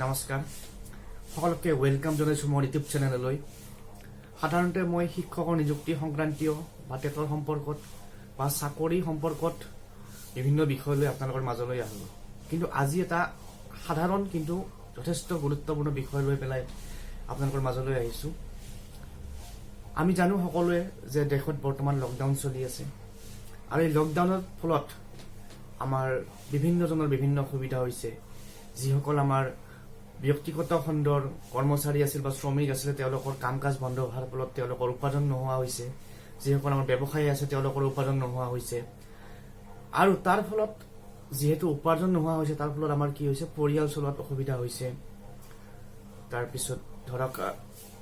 নমস্কাৰ, সকলোকে welcome জনাইছোঁ মোৰ ইউটিউব চেনেললৈ। সাধাৰণতে মই শিক্ষকৰ নিযুক্তি সংক্ৰান্তীয় বা টেটৰ সম্পৰ্কত বা চাকৰি সম্পৰ্কত বিভিন্ন বিষয় লৈ আপোনালোকৰ মাজলৈ আহোঁ। কিন্তু আজি এটা সাধাৰণ কিন্তু যথেষ্ট গুৰুত্বপূৰ্ণ বিষয় লৈ পেলাই আপোনালোকৰ মাজলৈ আহিছোঁ। আমি জানো সকলোৱে যে দেশত বৰ্তমান লকডাউন চলি আছে আৰু এই লকডাউনৰ ফলত আমাৰ বিভিন্নজনৰ বিভিন্ন অসুবিধা হৈছে। যিসকল আমাৰ ব্যক্তিগত খণ্ডৰ কৰ্মচাৰী আছিল বা শ্ৰমিক আছিলে, তেওঁলোকৰ কাম কাজ বন্ধ হোৱাৰ ফলত তেওঁলোকৰ উপাৰ্জন নোহোৱা হৈছে। যিসকল আমাৰ ব্যৱসায়ী আছে, তেওঁলোকৰ উপাৰ্জন নোহোৱা হৈছে। আৰু তাৰ ফলত যিহেতু উপাৰ্জন নোহোৱা হৈছে, তাৰ ফলত আমাৰ কি হৈছে? পৰিয়াল চলোৱাত অসুবিধা হৈছে। তাৰপিছত ধৰক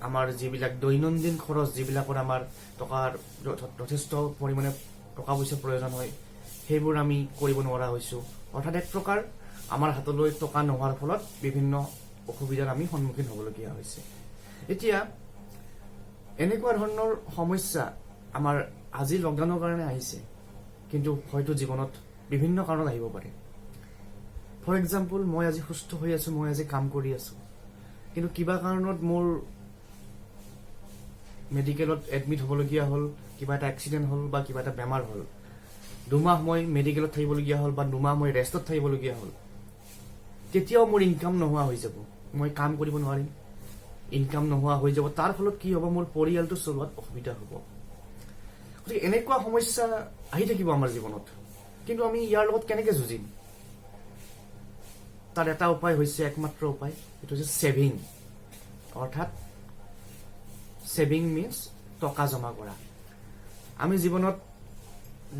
আমাৰ যিবিলাক দৈনন্দিন খৰচ, যিবিলাকৰ আমাৰ টকাৰ যথেষ্ট পৰিমাণে টকা পইচা প্ৰয়োজন হয়, সেইবোৰ আমি কৰিব নোৱাৰা হৈছোঁ। অৰ্থাৎ এক প্ৰকাৰ আমাৰ হাতলৈ টকা নোহোৱাৰ ফলত বিভিন্ন অসুবিধাৰ আমি সন্মুখীন হ'বলগীয়া হৈছে। এতিয়া এনেকুৱা ধৰণৰ সমস্যা আমাৰ আজি লকডাউনৰ কাৰণে আহিছে, কিন্তু হয়তো জীৱনত বিভিন্ন কাৰণত আহিব পাৰে। ফৰ এক্সাম্পল, মই আজি সুস্থ হৈ আছোঁ, মই আজি কাম কৰি আছোঁ, কিন্তু কিবা কাৰণত মোৰ মেডিকেলত এডমিট হ'বলগীয়া হ'ল, কিবা এটা এক্সিডেণ্ট হ'ল বা কিবা এটা বেমাৰ হ'ল, 2 মাহ মই মেডিকেলত থাকিবলগীয়া হ'ল বা 2 মাহ মই ৰেষ্টত থাকিবলগীয়া হ'ল। তেতিয়াও মোৰ ইনকাম নোহোৱা হৈ যাব, মই কাম কৰিব নোৱাৰিম, ইনকাম নোহোৱা হৈ যাব। তাৰ ফলত কি হ'ব? মোৰ পৰিয়ালটো চলোৱাত অসুবিধা হ'ব। গতিকে এনেকুৱা সমস্যা আহি থাকিব আমাৰ জীৱনত। কিন্তু আমি ইয়াৰ লগত কেনেকে যুঁজিম? তাৰ এটা উপায় হৈছে, একমাত্ৰ উপায়, সেইটো হৈছে ছেভিং। অৰ্থাৎ ছেভিং মিনছ টকা জমা কৰা। আমি জীৱনত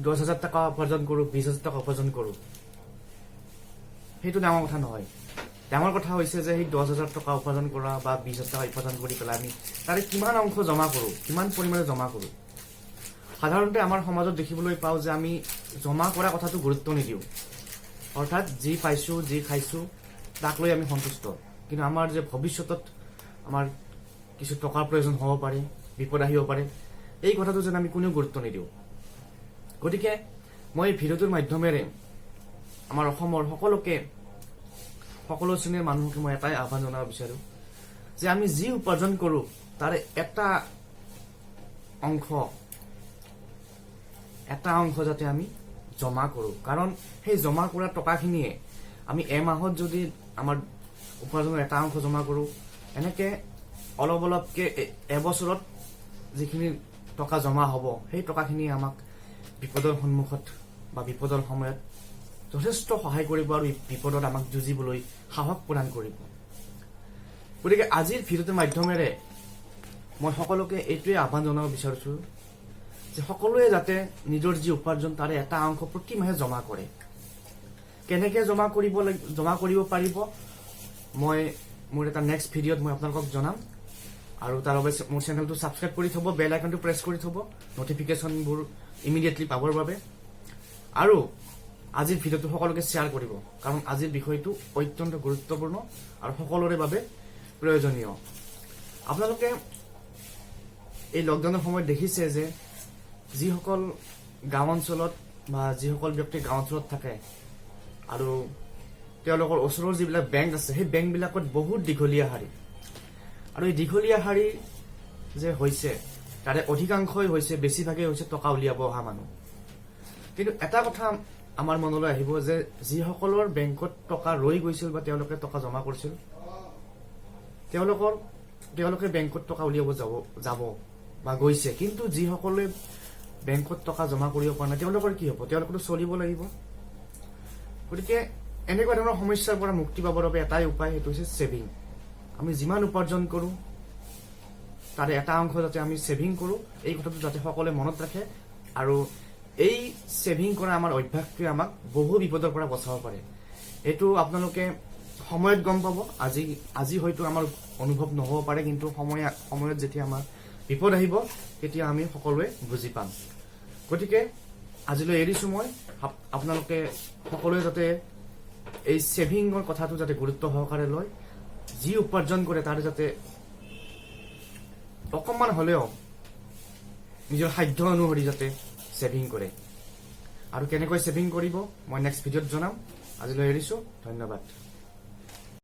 10,000 টকা উপাৰ্জন কৰোঁ, 20,000 টকা উপাৰ্জন কৰোঁ, সেইটো ডাঙৰ কথা নহয়। ডাঙৰ কথা হৈছে যে সেই 10,000 টকা উপাৰ্জন কৰা বা 20,000 টকা উপাৰ্জন কৰি পেলাই আমি তাৰে কিমান অংশ জমা কৰোঁ, কিমান পৰিমাণে জমা কৰোঁ। সাধাৰণতে আমাৰ সমাজত দেখিবলৈ পাওঁ যে আমি জমা কৰা কথাটো গুৰুত্ব নিদিওঁ। অৰ্থাৎ যি পাইছোঁ, যি খাইছোঁ, তাক লৈ আমি সন্তুষ্ট। কিন্তু আমাৰ যে ভৱিষ্যতত আমাৰ কিছু টকাৰ প্ৰয়োজন হ'ব পাৰে, বিপদ আহিব পাৰে, এই কথাটো যেন আমি কোনেও গুৰুত্ব নিদিওঁ। গতিকে মই এই ভিডিঅ'টোৰ মাধ্যমেৰে আমাৰ অসমৰ সকলোকে, সকলো শ্ৰেণীৰ মানুহকে মই এটাই আহ্বান জনাব বিচাৰোঁ যে আমি যি উপাৰ্জন কৰোঁ, তাৰে এটা অংশ যাতে আমি জমা কৰোঁ। কাৰণ সেই জমা কৰা টকাখিনিয়ে আমি এমাহত যদি আমাৰ উপাৰ্জনৰ এটা অংশ জমা কৰোঁ, এনেকে অলপ অলপকে এবছৰত যিখিনি টকা জমা হ'ব, সেই টকাখিনি আমাক বিপদৰ সন্মুখত বা বিপদৰ সময়ত যথেষ্ট সহায় কৰিব আৰু বিপদত আমাক যুঁজিবলৈ সাহস প্ৰদান কৰিব। গতিকে আজিৰ ভিডিঅ'টোৰ মাধ্যমেৰে মই সকলোকে এইটোৱে আহ্বান জনাব বিচাৰিছোঁ যে সকলোৱে যাতে নিজৰ যি উপাৰ্জন, তাৰে এটা অংশ প্ৰতি মাহে জমা কৰে। কেনেকে জমা কৰিব পাৰিব, মই মোৰ এটা নেক্সট ভিডিঅ'ত মই আপোনালোকক জনাম। আৰু তাৰ বাবে মোৰ চেনেলটো ছাবস্ক্ৰাইব কৰি থ'ব, বেল আইকনটো প্ৰেছ কৰি থ'ব নটিফিকেশ্যনবোৰ ইমিডিয়েটলি পাবৰ বাবে। আৰু আজিৰ ভিডিঅ'টো সকলোকে শ্বেয়াৰ কৰিব, কাৰণ আজিৰ বিষয়টো অত্যন্ত গুৰুত্বপূৰ্ণ আৰু সকলোৰে বাবে প্ৰয়োজনীয়। আপোনালোকে এই লকডাউনৰ সময়ত দেখিছে যে যিসকল গাঁও অঞ্চলত বা যিসকল ব্যক্তি গাঁও অঞ্চলত থাকে আৰু তেওঁলোকৰ ওচৰৰ যিবিলাক বেংক আছে, সেই বেংকবিলাকত বহুত দীঘলীয়া শাৰী। আৰু এই দীঘলীয়া শাৰী যে হৈছে, তাৰে অধিকাংশই হৈছে, বেছিভাগেই হৈছে টকা উলিয়াব অহা মানুহ। কিন্তু এটা কথা আমাৰ মনলৈ আহিব যে যিসকলৰ বেংকত টকা ৰৈ গৈছিল বা তেওঁলোকে টকা জমা কৰিছিল, তেওঁলোকে বেংকত টকা উলিয়াব যাব যাব বা গৈছে। কিন্তু যিসকলে বেংকত টকা জমা কৰিব পৰা নাই, তেওঁলোকৰ কি হ'ব? তেওঁলোকতো চলিব লাগিব। গতিকে এনেকুৱা ধৰণৰ সমস্যাৰ পৰা মুক্তি পাবৰ বাবে এটাই উপায়, সেইটো হৈছে ছেভিং। আমি যিমান উপাৰ্জন কৰোঁ, তাৰে এটা অংশ যাতে আমি ছেভিং কৰোঁ, এই কথাটো যাতে সকলোৱে মনত ৰাখে। আৰু এই ছেভিং কৰা আমাৰ অভ্যাসটোৱে আমাক বহু বিপদৰ পৰা বচাব পাৰে। এইটো আপোনালোকে সময়ত গম পাব। আজি হয়তো আমাৰ অনুভৱ নহ'ব পাৰে, কিন্তু সময়ত যেতিয়া আমাৰ বিপদ আহিব, তেতিয়া আমি সকলোৱে বুজি পাম। গতিকে আজিলৈ এৰিছোঁ মই। আপোনালোকে সকলোৱে যাতে এই ছেভিঙৰ কথাটো যাতে গুৰুত্ব সহকাৰে লয়, যি উপাৰ্জন কৰে তাৰে যাতে অকণমান হ'লেও নিজৰ সাধ্য অনুসৰি যাতে ছেভিং কৰে। আৰু কেনেকৈ ছেভিং কৰিব, মই নেক্সট ভিডিঅ'ত জনাম। আজিলৈ এৰিছোঁ, ধন্যবাদ।